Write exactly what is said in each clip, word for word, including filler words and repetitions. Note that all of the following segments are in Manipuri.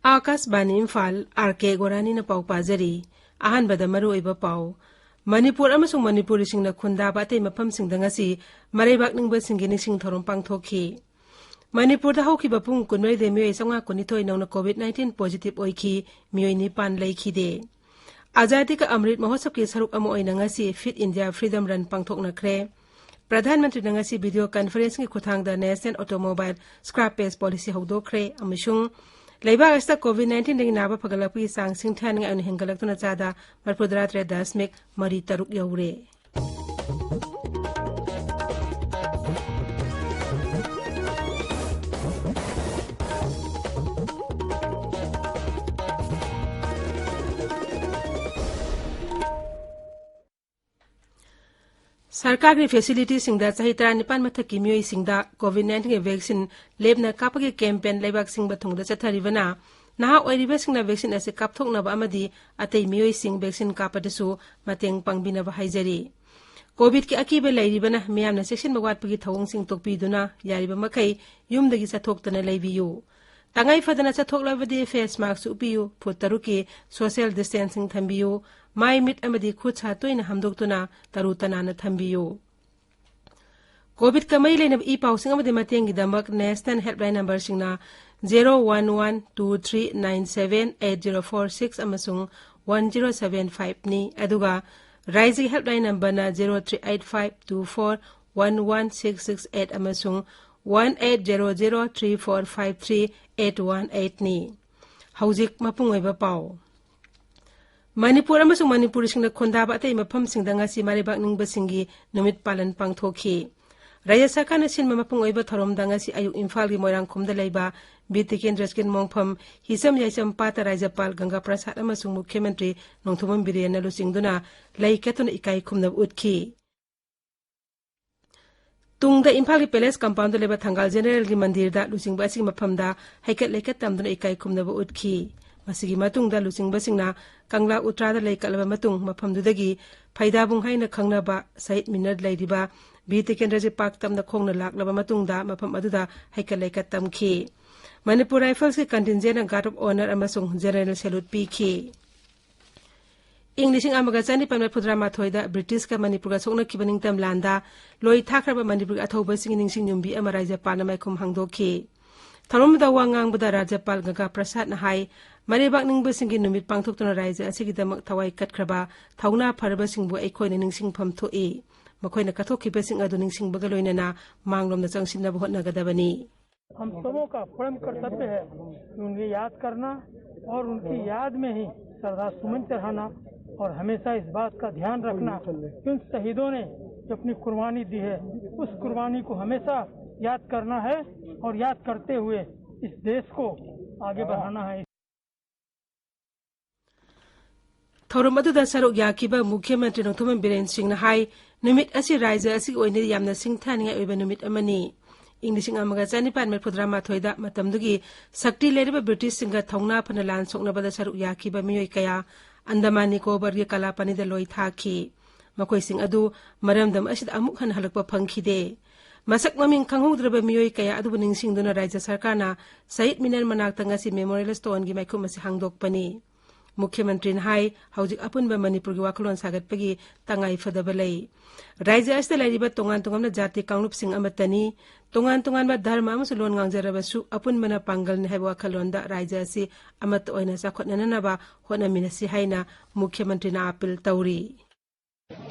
ꯑꯥꯀꯥꯁꯕꯥꯅꯤ ꯏꯝꯐꯥꯜ, ꯑꯥꯔ ꯀꯦ ꯒꯣꯔꯥꯅꯤꯅ ꯄꯥꯎ ꯄꯥꯖꯔꯤ꯫ ꯑꯍꯥꯟꯕꯗ ꯃꯔꯨꯑꯣꯏꯕ ꯄꯥꯎ꯫ ꯃꯅꯤꯄꯨꯔ ꯑꯃꯁꯨꯡ ꯃꯅꯤꯄꯨꯔꯤꯁꯤꯡꯅ ꯈꯨꯟꯗꯥꯕ ꯑꯇꯩ ꯃꯐꯝꯁꯤꯡꯗ ꯉꯁꯤ ꯃꯔꯩꯕꯥꯛ ꯅꯤꯡꯕꯁꯤꯡꯒꯤ ꯅꯤꯡꯁꯤꯡ ꯊꯧꯔꯝ ꯄꯥꯡꯊꯣꯛꯈꯤ꯫ ꯃꯅꯤꯄꯨꯔꯗ ꯍꯧꯈꯤꯕ ꯄꯨꯡ ꯀꯨꯟꯃꯔꯤꯗ ꯃꯤꯑꯣꯏ ꯆꯥꯝꯃꯉꯥ ꯀꯨꯟꯅꯤꯊꯣꯏ ꯅꯧꯅ ꯀꯣꯚꯤꯗ ꯅꯥꯏꯟꯇꯤꯟ ꯄꯣꯖꯤꯇꯤꯚ ꯑꯣꯏꯈꯤ, ꯃꯤꯑꯣꯏ ꯅꯤꯄꯥꯟ ꯂꯩꯈꯤꯗꯦ꯫ ꯑꯖꯥꯗꯤ ꯀ ꯑꯃ꯭ꯔꯤꯠ ꯃꯍꯣꯠꯁꯕꯀꯤ ꯁꯔꯨꯛ ꯑꯃ ꯑꯣꯏꯅ ꯉꯁꯤ ꯐꯤꯠ ꯏꯟꯗꯤꯌꯥ ꯐ꯭ꯔꯤꯗꯝ ꯔꯟ ꯄꯥꯡꯊꯣꯛꯅꯈ꯭ꯔꯦ꯫ ꯄ꯭ꯔꯙꯥꯟ ꯃꯟꯇ꯭ꯔꯤꯅ ꯉꯁꯤ ꯚꯤꯗꯤꯑꯣ ꯀꯟꯐꯔꯦꯟꯁꯀꯤ ꯈꯨꯠꯊꯥꯡꯗ ꯅꯦꯁꯅꯦꯜ ꯑꯣꯇꯣꯃꯣꯕꯥꯏꯜ ꯁ꯭ꯀ꯭ꯔꯥꯞ ꯄꯦꯖ ꯄꯣꯂꯤꯁꯤ ꯍꯧꯗꯣꯛꯈ꯭ꯔꯦ ꯑꯃꯁꯨꯡ ꯂꯩꯕꯥꯛ ꯑꯁꯤꯗ ꯀꯣꯚꯤꯗ ꯅꯥꯏꯟꯇꯤꯟꯗꯒꯤ ꯅꯥꯕ ꯐꯒꯠꯂꯛꯄꯒꯤ ꯆꯥꯡ ꯁꯤꯡꯊꯥꯅꯤꯡꯉꯥꯏ ꯑꯣꯏꯅ ꯍꯦꯟꯒꯠꯂꯛꯇꯨꯅ ꯆꯥꯗ ꯃꯔꯤꯐꯨꯇꯔꯥ ꯇꯔꯦꯠ ꯗꯁꯃꯤꯛ ꯃꯔꯤ ꯇꯔꯨꯛ ꯌꯧꯔꯦ꯫ ꯁꯔꯀꯥꯔꯒꯤ ꯐꯦꯁꯤꯂꯤꯇꯤꯁꯤꯡꯗ ꯆꯍꯤ ꯇꯔꯥꯅꯤꯄꯥꯟ ꯃꯊꯛꯀꯤ ꯃꯤꯑꯣꯏꯁꯤꯡꯗ ꯀꯣꯚꯤꯗ ꯅꯥꯏꯟꯇꯤꯟꯒꯤ ꯚꯦꯛꯁꯤꯟ ꯂꯦꯞꯅ ꯀꯥꯞꯄꯒꯤ ꯀꯦꯝꯄꯦꯟ ꯂꯩꯕꯥꯛ ꯁꯤꯟꯕ ꯊꯨꯡꯅ ꯆꯠꯊꯔꯤꯕꯅ ꯅꯍꯥ ꯑꯣꯏꯔꯤꯕꯁꯤꯡꯅ ꯚꯦꯛꯁꯤꯟ ꯑꯁꯤ ꯀꯥꯞꯊꯣꯛꯅꯕ ꯑꯃꯗꯤ ꯑꯇꯩ ꯃꯤꯑꯣꯏꯁꯤꯡ ꯚꯦꯛꯁꯤꯟ ꯀꯥꯞꯄꯗꯁꯨ ꯃꯇꯦꯡ ꯄꯥꯡꯕꯤꯅꯕ ꯍꯥꯏꯖꯔꯤ꯫ ꯀꯣꯚꯤꯗꯀꯤ ꯑꯀꯤꯕ ꯂꯩꯔꯤꯕꯅ ꯃꯤꯌꯥꯝꯅ ꯆꯦꯛꯁꯤꯟꯕ ꯋꯥꯠꯄꯒꯤ ꯊꯧꯑꯣꯡꯁꯤꯡ ꯇꯣꯛꯄꯤꯗꯨꯅ ꯌꯥꯔꯤꯕ ꯃꯈꯩ ꯌꯨꯝꯗꯒꯤ ꯆꯠꯊꯣꯛꯇꯅ ꯂꯩꯕꯤꯌꯨ꯫ ꯇꯉꯥꯏ ꯐꯗꯅ ꯆꯠꯊꯣꯛꯂꯕꯗꯤ ꯐꯦꯁ ꯃꯥꯁꯛ ꯎꯞꯄꯤꯌꯨ, ꯐꯨꯠ ꯇꯔꯨꯛꯀꯤ ꯁꯣꯁꯤꯌꯦꯜ ꯗꯤꯁꯇꯦꯟꯁꯤꯡ ꯊꯝꯕꯤꯌꯨ, ꯃꯥꯏ ꯃꯤꯠ ꯑꯃꯗꯤ ꯈꯨꯠ ꯁꯥ ꯇꯣꯏꯅ ꯍꯥꯝꯗꯣꯛꯇꯨꯅ ꯇꯔꯨ ꯇꯅꯥꯟꯅ ꯊꯝꯕꯤꯌꯨ꯫ ꯀꯣꯚꯤꯗꯀ ꯃꯔꯤ ꯂꯩꯅꯕ ꯏ ꯄꯥꯎꯁꯤꯡ ꯑꯃꯗꯤ ꯃꯇꯦꯡꯒꯤꯗꯃꯛ ꯅꯦꯁꯅꯦꯜ ꯍꯦꯜꯞꯂꯥꯏꯟ ꯅꯝꯕꯔꯁꯤꯡꯅ zero one one two three nine seven eight zero four six ꯑꯃꯁꯨꯡ ꯋꯥꯟ ꯖꯦꯔꯣ ꯁꯚꯦꯟ ꯐꯥꯏꯚꯅꯤ, ꯑꯗꯨꯒ ꯔꯥꯏꯖ꯭ꯌꯒꯤ ꯍꯦꯜꯞꯂꯥꯏꯟ ꯅꯝꯕꯔꯅ zero three eight five two four one one six six eight ꯑꯃꯁꯨꯡ one eight zero zero three four five three eight one ꯑꯩꯠꯅꯤ꯫ ꯍꯧꯖꯤꯛ ꯃꯄꯨꯡ ꯑꯣꯏꯕ ꯄꯥꯎ꯫ ꯃꯅꯤꯄꯨꯔ ꯑꯃꯁꯨꯡ ꯃꯅꯤꯄꯨꯔꯤꯁꯤꯡꯅ ꯈꯨꯟꯗꯥꯕ ꯑꯇꯩ ꯃꯐꯝꯁꯤꯡꯗ ꯉꯁꯤ ꯃꯔꯩꯕꯥꯛ ꯅꯤꯡꯕꯁꯤꯡꯒꯤ ꯅꯨꯃꯤꯠ ꯄꯥꯂꯟ ꯄꯥꯡꯊꯣꯛꯈꯤ꯫ ꯔꯥꯖ꯭ꯌ ꯁꯔꯀꯥꯔꯅ ꯁꯤꯟꯕ ꯃꯄꯨꯡ ꯑꯣꯏꯕ ꯊꯧꯔꯝꯗ ꯉꯁꯤ ꯑꯌꯨꯛ ꯏꯝꯐꯥꯜꯒꯤ ꯃꯣꯏꯔꯥꯡꯈꯣꯝꯗ ꯂꯩꯕ ꯕꯤꯔ ꯇꯤꯀꯦꯟꯗ꯭ꯔꯖꯤꯠꯀꯤ ꯃꯣꯡꯐꯝ ꯍꯤꯖꯝ ꯌꯥꯏꯁꯝ ꯄꯥꯠꯇ ꯔꯥꯖ꯭ꯌꯄꯥꯜ ꯒꯪꯒꯥ ꯄ꯭ꯔꯁꯥꯗ ꯑꯃꯁꯨꯡ ꯃꯨꯈ꯭ꯌ ꯃꯟꯇ꯭ꯔꯤ ꯅꯣꯡꯊꯣꯝꯕꯝ ꯕꯤꯔꯦꯟꯅ ꯂꯨꯆꯤꯡꯗꯨꯅ ꯂꯩ ꯀꯠꯇꯨꯅ ꯏꯀꯥꯏ ꯈꯨꯝꯅꯕ ꯎꯠꯈꯤ꯫ ꯇꯨꯡꯗ ꯏꯝꯐꯥꯜꯒꯤ ꯄꯦꯂꯦꯁ ꯀꯝꯄꯥꯎꯟꯗ ꯂꯩꯕ ꯊꯪꯒꯥꯜ ꯖꯦꯅꯦꯔꯦꯜꯒꯤ ꯃꯟꯗꯤꯔꯗ ꯂꯨꯆꯤꯡꯕ ꯑꯁꯤꯒꯤ ꯃꯐꯝꯗ ꯍꯩꯀꯠ ꯂꯩꯀꯠ ꯇꯝꯗꯨꯅ ꯏꯀꯥꯏ ꯈꯨꯝꯅꯕ ꯎꯠꯈꯤ꯫ ꯃꯁꯤꯒꯤ ꯃꯇꯨꯡꯗ ꯂꯨꯆꯤꯡꯕꯁꯤꯡꯅ ꯀꯪꯂꯥ ꯎꯇ꯭ꯔꯥꯗ ꯂꯩ ꯀꯠꯂꯕ ꯃꯇꯨꯡ ꯃꯐꯝꯗꯨꯗꯒꯤ ꯐꯩꯗꯥꯕꯨꯡ ꯍꯥꯏꯅ ꯈꯪꯅꯕ ꯁꯍꯤꯗ ꯃꯤꯅꯔ ꯂꯩꯔꯤꯕ ꯕꯤꯔ ꯇꯤꯀꯦꯟꯗ꯭ꯔꯖꯤꯠ ꯄꯥꯔꯛ ꯇꯝꯅ ꯈꯣꯡꯅ ꯂꯥꯛꯂꯕ ꯃꯇꯨꯡꯗ ꯃꯐꯝ ꯑꯗꯨꯗ ꯍꯩꯀꯠ ꯂꯩꯀꯠ ꯇꯝꯈꯤ꯫ ꯃꯅꯤꯄꯨꯔ ꯔꯥꯏꯐꯜꯁꯀꯤ ꯀꯟꯇꯤꯟꯖꯦꯟꯅ ꯒꯥꯔꯗ ꯑꯣꯐ ꯑꯣꯅꯔ ꯑꯃꯁꯨꯡ ꯖꯦꯅꯔꯦꯜ ꯁꯦꯂꯨꯠ ꯄꯤꯈꯤ꯫ ꯏꯪ ꯂꯤꯁꯤꯡ ꯑꯃꯒ ꯆꯅꯤꯄꯥꯟ ꯃꯔꯤꯐꯨꯇꯔꯥ ꯃꯥꯊꯣꯏꯗ ꯕ꯭ꯔꯤꯇꯤꯁꯀ ꯃꯅꯤꯄꯨꯔꯒ ꯁꯣꯛꯅꯈꯤꯕ ꯅꯤꯡꯇꯝ ꯂꯥꯟꯗ ꯂꯣꯏ ꯊꯥꯈ꯭ꯔꯕ ꯃꯅꯤꯄꯨꯔꯒꯤ ꯑꯊꯧꯕꯁꯤꯡꯒꯤ ꯅꯤꯡꯁꯤꯡ ꯌꯨꯝꯕꯤ ꯑꯃ ꯔꯥꯖ꯭ꯌꯄꯥꯜꯅ ꯃꯥꯏꯈꯨꯝ ꯍꯥꯡꯗꯣꯛꯈꯤ꯫ ꯊꯧꯔꯝꯗꯨꯗ ꯋꯥ ꯉꯥꯡꯕꯗ ꯔꯥꯖ꯭ꯌꯄꯥꯜ ꯒꯪꯒꯥ ꯄ꯭ꯔꯁꯥꯗꯅ ꯍꯥꯏ, ꯃꯔꯩꯕꯥꯛ ꯅꯤꯡꯕꯁꯤꯡꯒꯤ ꯅꯨꯃꯤꯠ ꯄꯥꯡꯊꯣꯛꯇꯨꯅ ꯔꯥꯖ꯭ꯌ ꯑꯁꯤꯒꯤꯗꯃꯛ ꯊꯋꯥꯏ ꯀꯠꯈ꯭ꯔꯕ ꯊꯧꯅꯥ ꯐꯔꯕꯁꯤꯡꯕꯨ ꯑꯩꯈꯣꯏꯅ ꯅꯤꯡꯁꯤꯡꯐꯝ ꯊꯣꯛꯏ꯫ ꯃꯈꯣꯏꯅ ꯀꯠꯊꯣꯛꯈꯤꯕꯁꯤꯡ ꯑꯗꯨ ꯅꯤꯡꯁꯤꯡꯕꯒ ꯂꯣꯏꯅꯅ ꯃꯥꯡꯂꯣꯝꯗ ꯆꯪꯁꯤꯟꯅꯕ ꯍꯣꯠꯅꯒꯗꯕꯅꯤ꯫ हम सबों का परम कर्तव्य है कि उन्हें याद करना और उनकी याद में ही श्रद्धा सुमन चढ़ाना और हमेशा इस बात का ध्यान रखना कि उन शहीदों ने जो अपनी कुर्बानी दी है, उस कुर्बानी को हमेशा याद करना है और याद करते हुए इस देश को आगे बढ़ाना है। ꯊꯧꯔꯝ ꯑꯗꯨꯗ ꯁꯔꯨꯛ ꯌꯥꯈꯤꯕ ꯃꯨꯈ꯭ꯌ ꯃꯟꯇ꯭ꯔꯤ ꯅꯣꯡꯊꯣꯝꯕꯝ ꯕꯤꯔꯦꯟ ꯁꯤꯡꯅ ꯍꯥꯏ, ꯅꯨꯃꯤꯠ ꯑꯁꯤ ꯔꯥꯖ꯭ꯌ ꯑꯁꯤꯒꯤ ꯑꯣꯏꯅꯗꯤ ꯌꯥꯝꯅ ꯁꯤꯡꯊꯥꯅꯤꯡꯉꯥꯏ ꯑꯣꯏꯕ ꯅꯨꯃꯤꯠ ꯑꯃꯅꯤ꯫ ꯏꯪ ꯂꯤꯁꯤꯡ ꯑꯃꯒ ꯆꯅꯤꯄꯥꯟ ꯃꯔꯤꯐꯨꯇꯔꯥ ꯃꯥꯊꯣꯏꯗ ꯃꯇꯝꯗꯨꯒꯤ ꯁꯛꯇꯤ ꯂꯩꯔꯕ ꯕ꯭ꯔꯤꯇꯤꯁꯁꯤꯡꯒ ꯊꯧꯅꯥ ꯐꯅ ꯂꯥꯟ ꯁꯣꯛꯅꯕꯗ ꯁꯔꯨꯛ ꯌꯥꯈꯤꯕ ꯃꯤꯑꯣꯏ ꯀꯌꯥ ꯑꯟꯗꯃꯥꯟ ꯅꯤꯀꯣꯕꯔꯒꯤ ꯀꯂꯥꯄꯥꯅꯤꯗ ꯂꯣꯏ ꯊꯥꯈꯤ꯫ ꯃꯈꯣꯏꯁꯤꯡ ꯑꯗꯨ ꯃꯔꯝꯗꯝ ꯑꯁꯤꯗ ꯑꯃꯨꯛ ꯍꯟꯅ ꯍꯜꯂꯛꯄ ꯐꯪꯈꯤꯗꯦ꯫ ꯃꯁꯛ ꯃꯃꯤꯡ ꯈꯪꯍꯧꯗ꯭ꯔꯕ ꯃꯤꯑꯣꯏ ꯀꯌꯥ ꯑꯗꯨꯕꯨ ꯅꯤꯡꯁꯤꯡꯗꯨꯅ ꯔꯥꯖ꯭ꯌ ꯁꯔꯀꯥꯔꯅ ꯁꯍꯤꯗ ꯃꯤꯅꯔ ꯃꯅꯥꯛꯇ ꯉꯁꯤ ꯃꯦꯃꯣꯔꯤꯌꯦꯜ ꯁ꯭ꯇꯣꯟꯒꯤ ꯃꯥꯏꯈꯨꯝ ꯑꯁꯤ ꯍꯥꯡꯗꯣꯛꯄꯅꯤ꯫ ꯃꯨꯈ꯭ꯌ ꯃꯟꯇ꯭ꯔꯤꯅ ꯍꯥꯏ, ꯍꯧꯖꯤꯛ ꯑꯄꯨꯟꯕ ꯃꯅꯤꯄꯨꯔꯒꯤ ꯋꯥꯈꯜꯂꯣꯟ ꯁꯥꯒꯠꯄꯒꯤ ꯇꯉꯥꯏ ꯐꯗꯕ ꯂꯩ꯫ ꯔꯥꯖ꯭ꯌ ꯑꯁꯤꯗ ꯂꯩꯔꯤꯕ ꯇꯣꯉꯥꯟ ꯇꯣꯉꯥꯟꯕ ꯖꯥꯇꯤ ꯀꯥꯡꯂꯨꯞꯁꯤꯡ ꯑꯃꯠꯇꯅꯤ꯫ ꯇꯣꯉꯥꯟ ꯇꯣꯉꯥꯟꯕ ꯙꯔꯃ ꯑꯃꯁꯨꯡ ꯂꯣꯟ ꯉꯥꯡꯖꯔꯕꯁꯨ ꯑꯄꯨꯟꯕꯅ ꯄꯥꯡꯒꯜꯅꯤ ꯍꯥꯏꯕ ꯋꯥꯈꯜꯂꯣꯟꯗ ꯔꯥꯖ꯭ꯌ ꯑꯁꯤ ꯑꯃꯠꯇ ꯑꯣꯏꯅ ꯆꯥꯎꯈꯠꯅꯅꯕ ꯍꯣꯠꯅꯃꯤꯟꯅꯁꯤ ꯍꯥꯏꯅ ꯃꯨꯈ꯭ꯌ ꯃꯟꯇ꯭ꯔꯤꯅ ꯑꯥꯄꯤꯜ ꯇꯧꯔꯤ꯫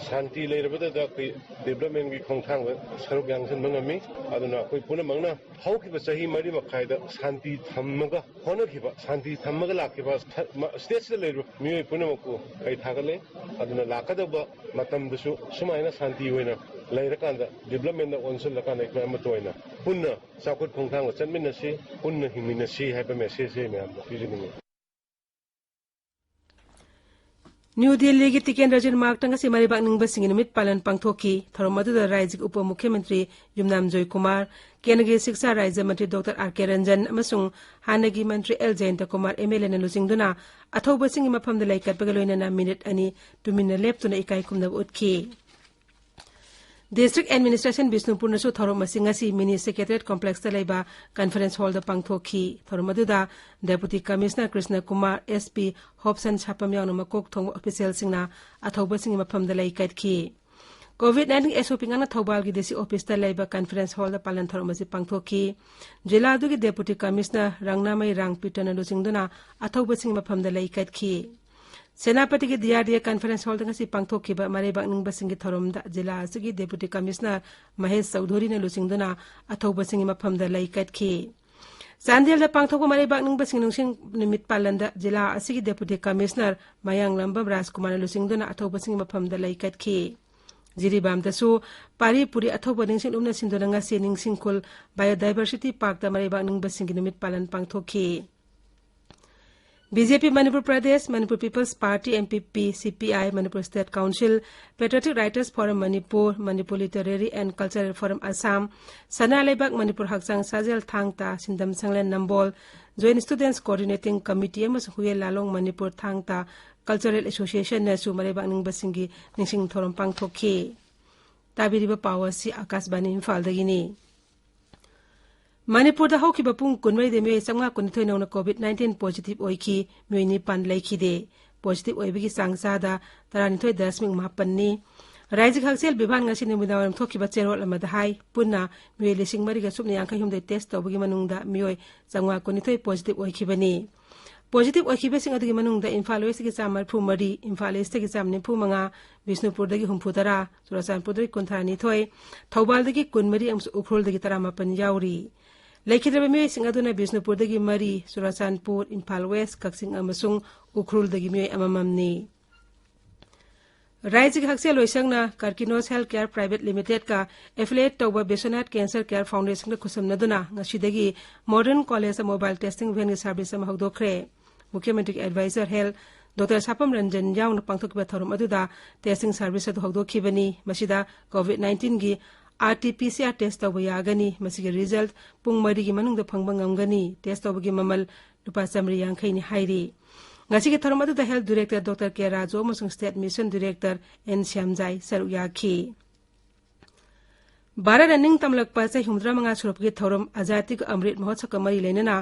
ꯁꯥꯟꯇꯤ ꯂꯩꯔꯕꯗꯗ ꯑꯩꯈꯣꯏ ꯗꯤꯕ꯭ꯂꯞꯃꯦꯟꯒꯤ ꯈꯣꯡꯊꯥꯡꯗ ꯁꯔꯨꯛ ꯌꯥꯡꯁꯤꯟꯕ ꯉꯝꯃꯤ꯫ ꯑꯗꯨꯅ ꯑꯩꯈꯣꯏ ꯄꯨꯝꯅꯃꯛꯅ ꯍꯧꯈꯤꯕ ꯆꯍꯤ ꯃꯔꯤ ꯃꯈꯥꯏꯗ ꯁꯥꯟꯇꯤ ꯊꯝꯃꯒ ꯍꯣꯠꯅꯈꯤꯕ, ꯁꯥꯟꯇꯤ ꯊꯝꯃꯒ ꯂꯥꯛꯈꯤꯕ ꯁ-, ꯃ-, ꯁ꯭ꯇꯦꯠꯁꯤꯗ ꯂꯩꯔꯤꯕ ꯃꯤꯑꯣꯏ ꯄꯨꯝꯅꯃꯛꯄꯨ ꯑꯩ ꯊꯥꯒꯠꯂꯦ꯫ ꯑꯗꯨꯅ ꯂꯥꯛꯀꯗꯧꯕ ꯃꯇꯝꯗꯁꯨ ꯁꯨꯃꯥꯏꯅ ꯁꯥꯟꯇꯤ ꯑꯣꯏꯅ ꯂꯩꯔꯀꯥꯟꯗ, ꯗꯤꯕ꯭ꯂꯞꯃꯦꯟꯗ ꯑꯣꯟꯁꯤꯜꯂꯀꯥꯟꯗ ꯑꯩꯈꯣꯏ ꯑꯃꯠꯇ ꯑꯣꯏꯅ ꯄꯨꯟꯅ ꯆꯥꯎꯈꯠ ꯈꯣꯡꯊꯥꯡꯗ ꯆꯠꯃꯤꯟꯅꯁꯤ, ꯄꯨꯟꯅ ꯍꯤꯡꯃꯤꯟꯅꯁꯤ ꯍꯥꯏꯕ ꯃꯦꯁꯦꯖꯁꯦ ꯑꯩ ꯃꯌꯥꯝꯗ ꯄꯤꯖꯅꯤꯡꯉꯤ꯫ ꯅ꯭ꯌꯨ ꯗꯤꯜꯂꯤꯒꯤ ꯇꯤꯀꯦꯟꯗ꯭ꯔꯖꯤꯠ ꯃꯥꯔꯛꯇ ꯉꯁꯤ ꯃꯔꯩꯕꯥꯛ ꯅꯤꯡꯕꯁꯤꯡꯒꯤ ꯅꯨꯃꯤꯠ ꯄꯥꯂꯟ ꯄꯥꯡꯊꯣꯛꯈꯤ꯫ ꯊꯧꯔꯝ ꯑꯗꯨꯗ ꯔꯥꯖ꯭ꯌꯒꯤ ꯎꯄ ꯃꯨꯈ꯭ꯌ ꯃꯟꯇ꯭ꯔꯤ ꯌꯨꯝꯅꯥꯝ ꯖꯣꯏꯀꯨꯃꯥꯔ, ꯀꯦꯟꯗ꯭ꯔꯒꯤ ꯁꯤꯛꯁꯥ ꯔꯥꯖ꯭ꯌ ꯃꯟꯇ꯭ꯔꯤ ꯗꯣꯛꯇꯔ ꯑꯥꯔ ꯀꯦ ꯔꯟꯖꯟ ꯑꯃꯁꯨꯡ ꯍꯥꯟꯅꯒꯤ ꯃꯟꯇ꯭ꯔꯤ ꯑꯦꯜ ꯖꯌꯟꯇ ꯀꯨꯃꯥꯔ ꯑꯦꯝ ꯑꯦꯜ ꯑꯦꯅ ꯂꯨꯆꯤꯡꯗꯨꯅ ꯑꯊꯧꯕꯁꯤꯡꯒꯤ ꯃꯐꯝꯗ ꯂꯩꯀꯠꯄꯒ ꯂꯣꯏꯅꯅ ꯃꯤꯅꯤꯠ ꯑꯅꯤ ꯇꯨꯃꯤꯟꯅ ꯂꯦꯞꯇꯨꯅ ꯏꯀꯥꯏ ꯈꯨꯝꯅꯕ ꯎꯠꯈꯤ꯫ District Administration ꯕꯤꯁꯅꯨꯄꯨꯔꯅꯁꯨ ꯊꯧꯔꯝ ꯑꯁꯤ ꯉꯁꯤ Mini Secretariat Complexꯇ ꯂꯩꯕ Conference Hallꯗ ꯄꯥꯡꯊꯣꯛꯈꯤ꯫ ꯊꯧꯔꯝ ꯑꯗꯨꯗ Deputy Commissioner Krishna Kumar, SP ꯍꯣꯞꯁꯟ ꯁꯥꯄꯝ ꯌꯥꯎꯅ ꯃꯀꯣꯛ ꯊꯣꯡꯕ officialꯁꯤꯡꯅ ꯑꯊꯧꯕꯁꯤꯡꯒꯤ ꯃꯐꯝꯗ ꯂꯩ ꯀꯠꯈꯤ꯫ COVID nineteen SOP ꯉꯥꯛꯅ ꯊꯧꯕꯥꯜꯒꯤ DC officeꯇ ꯂꯩꯕ Conference Hallꯗ ꯄꯥꯂꯟ ꯊꯧꯔꯝ ꯑꯁꯤ ꯄꯥꯡꯊꯣꯛꯈꯤ꯫ ꯖꯤꯂꯥ ꯑꯗꯨꯒꯤ Deputy Commissioner ꯔꯪꯅꯥꯃꯩ ꯔꯥꯡꯄꯤꯇꯅ ꯂꯨꯆꯤꯡꯗꯨꯅ ꯑꯊꯧꯕꯁꯤꯡꯒꯤ ꯃꯐꯝꯗ ꯂꯩ ꯀꯠꯈꯤ꯫ ꯁꯦꯅꯥꯄꯇꯤꯒꯤ DRDA Conference Hallꯗ ꯉꯁꯤ ꯄꯥꯡꯊꯣꯛꯈꯤꯕ ꯃꯔꯩꯕꯥꯛ ꯅꯤꯡꯕꯁꯤꯡꯒꯤ ꯊꯧꯔꯝꯗ ꯖꯤꯂꯥ ꯑꯁꯤꯒꯤ Deputy Commissioner ꯃꯍꯦꯁ ꯆꯧꯙꯨꯔꯤꯅ ꯂꯨꯆꯤꯡꯗꯨꯅ ꯑꯊꯧꯕꯁꯤꯡꯒꯤ ꯃꯐꯝꯗ ꯂꯩ ꯀꯠꯈꯤ꯫ ꯆꯥꯟꯗꯦꯜꯗ ꯄꯥꯡꯊꯣꯛꯄ ꯃꯔꯩꯕꯥꯛ ꯅꯤꯡꯕꯁꯤꯡ ꯅꯤꯡꯁꯤꯡ ꯅꯨꯃꯤꯠ ꯄꯥꯂꯟꯗ ꯖꯤꯂꯥ ꯑꯁꯤꯒꯤ Deputy Commissioner ꯃꯌꯥꯡꯂꯝꯕꯝ ꯔꯥꯖꯀꯨꯃꯥꯔꯅ ꯂꯨꯆꯤꯡꯗꯨꯅ ꯑꯊꯧꯕꯁꯤꯡꯒꯤ ꯃꯐꯝꯗ ꯂꯩ ꯀꯠꯈꯤ꯫ ꯖꯤꯔꯤꯕꯥꯝꯗꯁꯨ ꯄꯥꯔꯤ ꯄꯨꯔꯤ ꯑꯊꯧꯕ ꯅꯤꯡꯁꯤꯡ ꯎꯞꯅ ꯁꯤꯟꯗꯨꯅ ꯉꯁꯤ ꯅꯤꯡꯁꯤꯡꯈꯨꯜ Biodiversity Parkꯇ ꯃꯔꯩꯕꯥꯛ ꯅꯤꯡꯕꯁꯤꯡꯒꯤ ꯅꯨꯃꯤꯠ ꯄꯥꯂꯟ ꯄꯥꯡꯊꯣꯛꯈꯤ꯫ BJP Manipur Pradesh, Manipur People's Party, MPP, CPI, Manipur State Council, Patriotic Writers Forum Manipur, Manipur Literary and Cultural Forum Assam, ꯁꯅꯥ ꯂꯩꯕꯥꯛ ꯃꯅꯤꯄꯨꯔ ꯍꯛꯆꯥꯡ ꯁꯥꯖꯦꯜ ꯊꯥꯡ ꯇꯥ ꯁꯤꯟꯗꯝ ꯁꯪꯂꯦꯟ ꯅꯝꯕꯣꯜ, Joint Students Coordinating Committee ꯑꯃꯁꯨꯡ ꯍꯨꯌꯦꯟ ꯂꯥꯂꯣꯡ ꯃꯅꯤꯄꯨꯔ ꯊꯥꯡ ꯇꯥ Cultural Associationꯅꯁꯨ ꯃꯔꯩꯕꯥꯛ ꯅꯤꯡꯕꯁꯤꯡꯒꯤ ꯅꯤꯡꯁꯤꯡ ꯊꯧꯔꯝ ꯄꯥꯡꯊꯣꯛꯈꯤ꯫ ꯇꯥꯕꯤꯔꯤꯕ ꯄꯥꯎ ꯑꯁꯤ ꯑꯥꯀꯥꯁꯕꯥꯅꯤ ꯏꯝꯐꯥꯜꯗꯒꯤꯅꯤ꯫ ꯃꯅꯤꯄꯨꯔꯗ ꯍꯧꯈꯤꯕ ꯄꯨꯡ ꯀꯨꯟꯃꯔꯤꯗ ꯃꯤꯑꯣꯏ ꯆꯥꯝꯃꯉꯥ ꯀꯨꯟꯅꯤꯊꯣꯏ ꯅꯧꯅ COVID nineteen positive ꯑꯣꯏꯈꯤ, ꯃꯤꯑꯣꯏ ꯅꯤꯄꯥꯟ ꯂꯩꯈꯤꯗꯦ꯫ Positive ꯑꯣꯏꯕꯒꯤ ꯆꯥꯡ ꯆꯥꯗ ꯇꯔꯥꯅꯤꯊꯣꯏ ꯗꯁꯃꯤꯛ ꯃꯥꯄꯟꯅꯤ꯫ ꯔꯥꯖ꯭ꯌꯒꯤ ꯍꯛꯁꯦꯜ ꯕꯤꯚꯥꯟ ꯉꯁꯤ ꯅꯨꯃꯤꯗꯥꯡꯋꯥꯏꯔꯝ ꯊꯣꯛꯈꯤꯕ ꯆꯦꯔꯣꯜ ꯑꯃꯗ ꯍꯥꯏ, ꯄꯨꯟꯅ ꯃꯤꯑꯣꯏ ꯂꯤꯁꯤꯡ ꯃꯔꯤꯒ ꯁꯨꯞꯅ ꯌꯥꯡꯈꯩ ꯍꯨꯝꯗꯣꯏ test ꯇꯧꯕꯒꯤ ꯃꯅꯨꯡꯗ ꯃꯤꯑꯣꯏ ꯆꯥꯝꯃꯉꯥ ꯀꯨꯟꯅꯤꯊꯣꯏ positive ꯑꯣꯏꯈꯤꯕꯅꯤ꯫ Positive ꯑꯣꯏꯈꯤꯕꯁꯤꯡ ꯑꯗꯨꯒꯤ ꯃꯅꯨꯡꯗ ꯏꯝꯐꯥꯜ Westꯇꯒꯤ ꯆꯥꯝꯃ ꯃꯔꯤꯐꯨ ꯃꯔꯤ, ꯏꯝꯐꯥꯜ Eastꯇꯒꯤ ꯆꯥꯝꯃ ꯅꯤꯐꯨ ꯃꯉꯥ, ꯕꯤꯁꯅꯨꯄꯨꯔꯗꯒꯤ ꯍꯨꯝꯐꯨ ꯇꯔꯥ, ꯆꯨꯔꯥꯆꯥꯟꯄꯨꯔꯗꯒꯤ ꯀꯨꯟꯊ꯭ꯔꯥ ꯅꯤꯊꯣꯏ, ꯊꯧꯕꯥꯜꯗꯒꯤ ꯀꯨꯟꯃꯔꯤ ꯑꯃꯁꯨꯡ ꯎꯈ꯭ꯔꯨꯜꯗꯒꯤ ꯇꯔꯥꯃꯥꯄꯟ ꯌꯥꯎꯔꯤ꯫ ꯂꯩꯈꯤꯗ꯭ꯔꯕ ꯃꯤꯑꯣꯏꯁꯤꯡ ꯑꯗꯨꯅ ꯕꯤꯁꯅꯨꯄꯨꯔꯗꯒꯤ ꯃꯔꯤ, ꯆꯨꯔꯥꯆꯥꯟꯄꯨꯔ, ꯏꯝꯐꯥꯜ West, ꯀꯛꯆꯤꯡ ꯑꯃꯁꯨꯡ ꯎꯈ꯭ꯔꯨꯜꯗꯒꯤ ꯃꯤꯑꯣꯏ ꯑꯃꯃꯝꯅꯤ꯫ ꯔꯥꯖ꯭ꯌꯒꯤ ꯍꯛꯁꯦꯜ ꯂꯣꯏꯁꯪꯅ Karkinos Health Care Private Limitedꯀ affiliate ꯇꯧꯕ Biswanath Cancer Care Foundationꯒ ꯈꯨꯠꯁꯝꯅꯗꯨꯅ ꯉꯁꯤꯗꯒꯤ Modern College Mobile Testing Vanꯒꯤ service ꯑꯃ ꯍꯧꯗꯣꯛꯈ꯭ꯔꯦ꯫ ꯃꯨꯈ꯭ꯌ ꯃꯟꯇ꯭ꯔꯤꯒꯤ advisor health Doctor ꯁꯥꯄꯝ ꯔꯟꯖꯟ ꯌꯥꯎꯅ ꯄꯥꯡꯊꯣꯛꯈꯤꯕ ꯊꯧꯔꯝ ꯑꯗꯨꯗ testing service ꯑꯗꯨ ꯍꯧꯗꯣꯛꯈꯤꯕꯅꯤ꯫ ꯃꯁꯤꯗ COVID nineteenꯒꯤ RT-PCR test ꯇꯧꯕ ꯌꯥꯒꯅꯤ꯫ ꯃꯁꯤꯒꯤ result ꯄꯨꯡ ꯃꯔꯤꯒꯤ ꯃꯅꯨꯡꯗ ꯐꯪꯕ ꯉꯝꯒꯅꯤ꯫ Test ꯇꯧꯕꯒꯤ ꯃꯃꯜ ꯂꯨꯄꯥ ꯆꯥꯃꯔꯤ ꯌꯥꯡꯈꯩꯅꯤ ꯍꯥꯏꯔꯤ꯫ ꯉꯁꯤꯒꯤ ꯊꯧꯔꯝ ꯑꯗꯨꯗ health director Doctor K Raju ꯑꯃꯁꯨꯡ state mission director N Shyamjai ꯁꯔꯨꯛ ꯌꯥꯈꯤ꯫ ꯚꯥꯔꯠꯅ ꯅꯤꯡꯇꯝꯂꯛꯄ ꯆꯍꯤ ꯍꯨꯝꯐꯨꯇꯔꯥ ꯃꯉꯥ ꯁꯨꯔꯛꯄꯒꯤ ꯊꯧꯔꯝ ꯑꯖꯥꯗꯤ ꯀ ꯑꯃ꯭ꯔꯤꯠ ꯃꯍꯣꯠꯁꯕꯀ ꯃꯔꯤ ꯂꯩꯅꯅ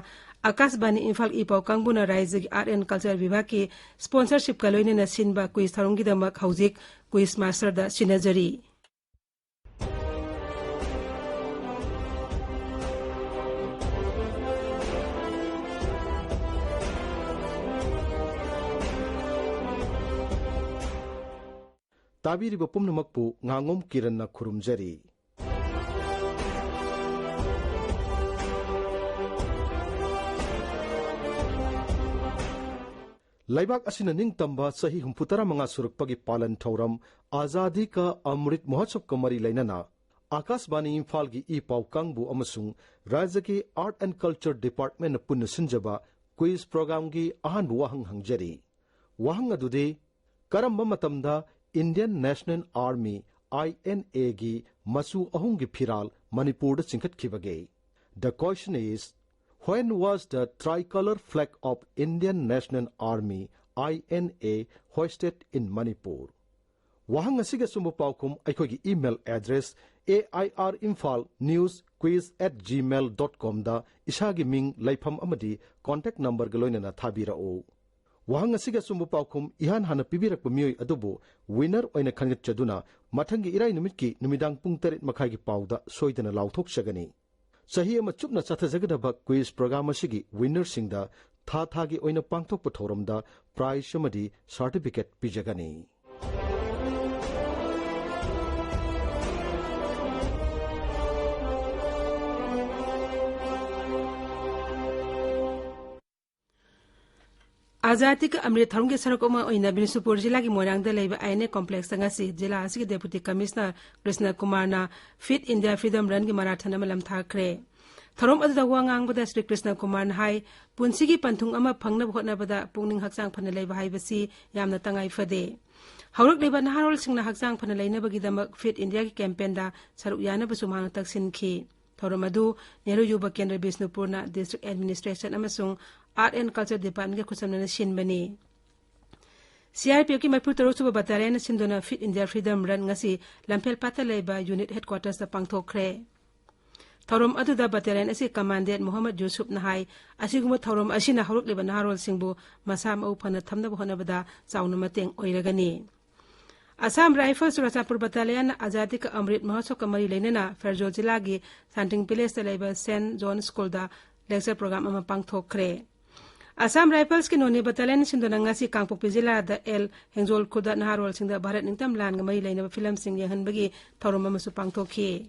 ꯑꯀꯥꯁꯕꯥꯅꯤ ꯏꯝꯐꯥꯜ ꯏ ꯄꯥꯎ ꯀꯥꯡꯕꯨꯅ ꯔꯥꯏꯖ꯭ꯌꯒꯤ Art and Culture ꯕꯤꯚꯥꯒꯀꯤ sponsorship ꯀ ꯂꯣꯏꯅꯅ ꯁꯤꯟꯕ quiz ꯊꯧꯔꯝꯒꯤꯗꯃꯛ ꯍꯧꯖꯤꯛ quiz master ꯗ ꯁꯤꯟꯅꯖꯔꯤ꯫ ꯇꯥꯕꯤꯔꯤꯕ ꯄꯨꯝꯅꯃꯛꯄꯨ ꯉꯥꯉꯣꯝ ꯀꯤꯔꯟꯅ ꯈꯨꯔꯨꯝꯖꯔꯤ꯫ ꯂꯩꯕꯥꯛ ꯑꯁꯤꯅ ꯅꯤꯡꯇꯝꯕ ꯆꯍꯤ ꯍꯨꯝꯐꯨꯇꯔꯥ ꯃꯉꯥ ꯁꯨꯔꯛꯄꯒꯤ ꯄꯥꯂꯟ ꯊꯧꯔꯝ ꯑꯖꯥꯗꯤ ꯀ ꯑꯃ꯭ꯔꯤꯠ ꯃꯍꯣꯠꯁꯕꯀ ꯃꯔꯤ ꯂꯩꯅꯅ ꯑꯀꯥꯁꯕꯥꯅꯤ ꯏꯝꯐꯥꯜꯒꯤ ꯏ ꯄꯥꯎ ꯀꯥꯡꯕꯨ ꯑꯃꯁꯨꯡ ꯔꯥꯖ꯭ꯌꯒꯤ Art and Culture Department ꯅ ꯄꯨꯟꯅ ꯁꯤꯟꯖꯕ quiz program ꯒꯤ ꯑꯍꯥꯟꯕ ꯋꯥꯍꯪ ꯍꯪꯖꯔꯤ꯫ ꯋꯥꯍꯪ ꯑꯗꯨꯗꯤ, ꯀꯔꯝꯕ ꯃꯇꯝꯗ Indian National Army, I N A ꯒꯤ ꯃꯆꯨ ꯑꯍꯨꯝꯒꯤ ꯐꯤꯔꯥꯜ ꯃꯅꯤꯄꯨꯔꯗ ꯆꯤꯡꯈꯠꯈꯤꯕꯒꯦ? The question is, when was the tricolor flag of Indian National Army, I N A, hoisted in Manipur? ꯋꯥꯍꯪ ꯑꯁꯤꯒꯤ ꯑꯆꯨꯝꯕ ꯄꯥꯎꯈꯨꯝ ꯑꯩꯈꯣꯏꯒꯤ email address A I R Imphal news quiz at gmail dot com ꯗ ꯏꯁꯥꯒꯤ ꯃꯤꯡ, ꯂꯩꯐꯝ ꯑꯃꯗꯤ contact number ꯒ ꯂꯣꯏꯅꯅ ꯊꯥꯕꯤꯔꯛꯎ꯫ ꯋꯥꯍꯪ ꯑꯁꯤꯒꯤ ꯑꯆꯨꯝꯕ ꯄꯥꯎꯈꯨꯝ ꯏꯍꯥꯟ ꯍꯥꯟꯅ ꯄꯤꯕꯤꯔꯛꯄ ꯃꯤꯑꯣꯏ ꯑꯗꯨꯕꯨ winner ꯑꯣꯏꯅ ꯈꯟꯒꯠꯆꯗꯨꯅ ꯃꯊꯪꯒꯤ ꯏꯔꯥꯏ ꯅꯨꯃꯤꯠꯀꯤ ꯅꯨꯃꯤꯗꯥꯡ ꯄꯨꯡ ꯇꯔꯦꯠ ꯃꯈꯥꯏꯒꯤ ꯄꯥꯎꯗ ꯁꯣꯏꯗꯅ ꯂꯥꯎꯊꯣꯛꯆꯒꯅꯤ꯫ ꯆꯍꯤ ꯑꯃ ꯆꯨꯞꯅ ꯆꯠꯊꯖꯒꯗꯕ quiz program ꯑꯁꯤꯒꯤ winner ꯁꯤꯡꯗ ꯊꯥ ꯊꯥꯒꯤ ꯑꯣꯏꯅ ꯄꯥꯡꯊꯣꯛꯄ ꯊꯧꯔꯝꯗ prize ꯑꯃꯗꯤ certificate ꯄꯤꯖꯒꯅꯤ꯫ ꯑꯖꯥꯗꯤ ꯀ ꯑꯃ꯭ꯔꯤꯠ ꯊꯧꯔꯝꯒꯤ ꯁꯔꯨꯛ ꯑꯃ ꯑꯣꯏꯅ ꯕꯤꯁꯅꯨꯄꯨꯔ ꯖꯤꯂꯥꯒꯤ ꯃꯣꯏꯔꯥꯡꯗ ꯂꯩꯕ I N A complex ꯇ ꯉꯁꯤ ꯖꯤꯂꯥ ꯑꯁꯤꯒꯤ Deputy Commissioner ꯀ꯭ꯔꯤꯁꯅ ꯀꯨꯃꯥꯔꯅ Fit India Freedom Run ꯒꯤ marathon ꯑꯃ ꯂꯝꯊꯥꯈ꯭ꯔꯦ꯫ ꯊꯧꯔꯝ ꯑꯗꯨꯗ ꯋꯥ ꯉꯥꯡꯕꯗ ꯁ꯭ꯔꯤ ꯀ꯭ꯔꯤꯁꯅ ꯀꯨꯃꯥꯔꯅ ꯍꯥꯏ, ꯄꯨꯟꯁꯤꯒꯤ ꯄꯟꯊꯨꯡ ꯑꯃ ꯐꯪꯅꯕ ꯍꯣꯠꯅꯕꯗ ꯄꯨꯛꯅꯤꯡ ꯍꯛꯆꯥꯡ ꯐꯅ ꯂꯩꯕ ꯍꯥꯏꯕꯁꯤ ꯌꯥꯝꯅ ꯇꯉꯥꯏ ꯐꯗꯦ꯫ ꯍꯧꯔꯛꯂꯤꯕ ꯅꯍꯥꯔꯣꯜꯁꯤꯡꯅ ꯍꯛꯆꯥꯡ ꯐꯅ ꯂꯩꯅꯕꯒꯤꯗꯃꯛ Fit India ꯒꯤ campaign ꯗ ꯁꯔꯨꯛ ꯌꯥꯅꯕꯁꯨ ꯃꯍꯥꯛꯅ ꯇꯛꯁꯤꯟꯈꯤ꯫ ꯊꯧꯔꯝ ꯑꯗꯨ ꯅꯦꯍꯔꯨ ꯌꯨꯕ ꯀꯦꯟꯗ꯭ꯔ ꯕꯤꯁꯅꯨꯄꯨꯔꯅ District Administration ꯑꯃꯁꯨꯡ Art and Culture Department ꯒ ꯈꯨꯠꯁꯝꯅꯅ ꯁꯤꯟꯕꯅꯤ꯫ ꯁꯤ ꯑꯥꯔ ꯄꯤ ꯑꯦꯐꯀꯤ ꯃꯔꯤꯐꯨ ꯇꯔꯨꯛ ꯁꯨꯕ ꯕꯠꯇꯥꯂꯤꯌꯟꯅ ꯁꯤꯟꯗꯨꯅ Fit India Freedom Run ꯉꯁꯤ ꯂꯝꯐꯦꯜ ꯄꯥꯠꯇ ꯂꯩꯕ ꯌꯨꯅꯤꯠ ꯍꯦꯗꯀ꯭ꯋꯥꯇꯔꯁꯇ ꯄꯥꯡꯊꯣꯛꯈ꯭ꯔꯦ꯫ ꯊꯧꯔꯝ ꯑꯗꯨꯗ ꯕꯠꯇꯥꯂꯤꯌꯟ ꯑꯁꯤ ꯀꯃꯥꯟꯗꯦꯟꯠ ꯃꯣꯍꯝꯃꯗ ꯌꯨꯁꯨꯞꯅ ꯍꯥꯏ, ꯑꯁꯤꯒꯨꯝꯕ ꯊꯧꯔꯝ ꯑꯁꯤꯅ ꯍꯧꯔꯛꯂꯤꯕ ꯅꯍꯥꯔꯣꯜꯁꯤꯡꯕꯨ ꯃꯁꯥ ꯃꯎ ꯐꯅ ꯊꯝꯅꯕ ꯍꯣꯠꯅꯕꯗ ꯆꯥꯎꯅ ꯃꯇꯦꯡ ꯑꯣꯏꯔꯒꯅꯤ꯫ ꯑꯁꯥꯝ ꯔꯥꯏꯐꯜꯁ ꯆꯨꯔꯥꯆꯥꯟꯄꯨꯔ ꯕꯠꯇꯥꯂꯤꯌꯟꯅ ꯑꯖꯥꯗꯤ ꯀ ꯑꯃ꯭ꯔꯤꯠ ꯃꯍꯣꯠꯁꯕꯀ ꯃꯔꯤ ꯂꯩꯅꯅ ꯐꯦꯔꯖꯣꯜ ꯖꯤꯂꯥꯒꯤ ꯁꯥꯟꯇꯤꯡ ꯚꯤꯂꯦꯖꯇ ꯂꯩꯕ ꯁꯦꯟ ꯖꯣꯟ ꯁ꯭ꯀꯨꯜꯗ ꯂꯦꯛꯆꯔ ꯄ꯭ꯔꯣꯒ꯭ꯔꯥꯝ ꯑꯃ ꯄꯥꯡꯊꯣꯛꯈ꯭ꯔꯦ꯫ ꯑꯁꯥꯝ ꯔꯥꯏꯐꯜꯁꯀꯤ ꯅꯣꯅꯦ ꯕꯠꯇꯥꯂꯤꯌꯟ ꯁꯤꯟꯗꯨꯅ ꯉꯁꯤ ꯀꯥꯡꯄꯣꯛꯄꯤ ꯖꯤꯂꯥꯗ ꯑꯦꯜ ꯍꯦꯡꯖꯣꯜ ꯈꯨꯜꯗ ꯅꯍꯥꯔꯣꯜꯁꯤꯡꯗ ꯚꯥꯔꯠ ꯅꯤꯡꯇꯝ ꯂꯥꯟꯒ ꯃꯔꯤ ꯂꯩꯅꯕ ꯐꯤꯂꯝꯁꯤꯡ ꯌꯦꯡꯍꯟꯕꯒꯤ ꯊꯧꯔꯝ ꯑꯃꯁꯨ ꯄꯥꯡꯊꯣꯛꯈꯤ꯫